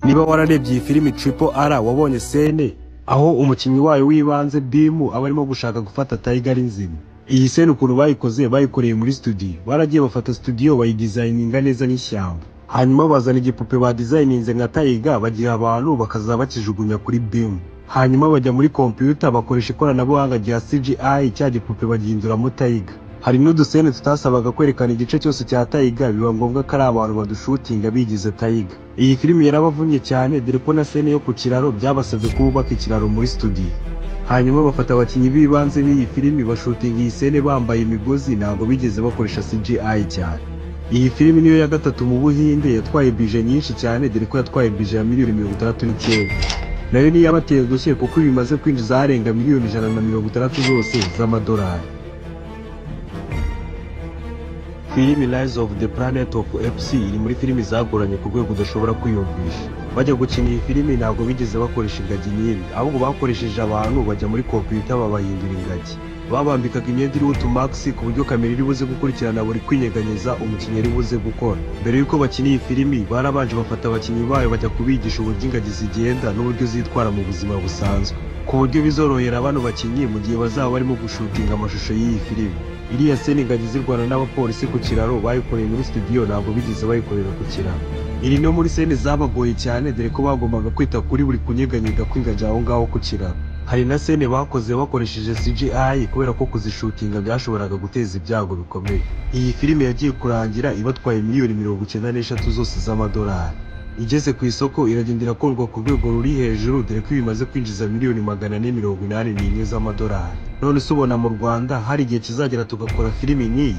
Niba wararebye iyi filimi Triple R, wabonye scene aho umukinnyi wayo w'ibanze Bheem aba arimo gushaka gufata Tiger ari nzima. Iyi scene ukuntu bayikoze, bayikoreye muri studio. Baragiye bafata studio bayidesigninga neza nk'ishyamba, hanyuma bazana igipupe badesigninze nka Tiger, bagiha abantu bakaza bakijugunya kuri Bheem. Hanyuma bajya muri computer, bakoresha ikoranabuhanga rya CGI, cya gipupe bagihinduramo Tiger. Hari n'uduscene tutasabaga kwerekana igice cyose cya Tiger, biba ngombwa ko ari abantu badushootinga bigize Tiger. Iyi filimi yarabavunnye cyane, dore ko na scene yo ku kiraro byabasabye ko bubaka ikiraro muri studio. Hanyuma bafata abakinnyi b'ibanze b'iyi filimi, bashootinga iyi scene bambaye imigozi, ntabwo bigeze bakoresha CGI cyane. Iyi filimi niyo ya gatatu mu Buhinde yatwaye budget nyinshi cyane, dore ko yatwaye budget ya miliyoni 69. Nayo niyo yabateye udushye, kuko ibi bimaze kwinjiza arenga miliyoni 160 zose z'amadolari. Filimi Rise of the Planet of Apes iri muri filimi zagoranye ku rwego udashobora kwiyumvisha. Bajya gukina iyi filimi ntabwo bigeze bakoresha ingagi n'imwe, ahubwo bakoresheje abantu, bajya muri computer babahindura ingagi. Babambikaga imyenda iriho utumasks ku buryo kamera iri buze gukurikirana buri kwinyeganyeza umukinnyi ari buze gukora. Mbere y'uko bakina iyi filimi, barabanje bafata abakinnyi bayo, bajya kubigisha uburyo ingagi zigenda n'uburyo zitwara mu buzima busanzwe, ku buryo bizorohera bano bakinnyi mu gihe bazaba barimo gushootinga amashusho y'iyi filimi. Iriya scene ingagi zirwana n'abapolisi ku kiraro bayikoreye muri studio, ntabwo bigeze bayikorera ku kiraro. Iri no muri scene zabagoye cyane, dore ko bagombaga kwita kuri buri kunyeganyega kw'ingagi aho ngaho ku kiraro. Hari na scene bakoze bakoresheje CGI kubera ko kuzishootinga byashoboraga guteza ibyago bikomeye. Iyi filime yagiye kurangira ibatwaye miliyoni 93 zose z'amadolari. Igeze ku isoko iragenda irakundwa ku rwego ruri hejuru, dore ko bimaze kwinjiza miliyoni 481 z'amadolari. None se ubona mu Rwanda hari igihe kizagera tugakora filimi nk'iyi?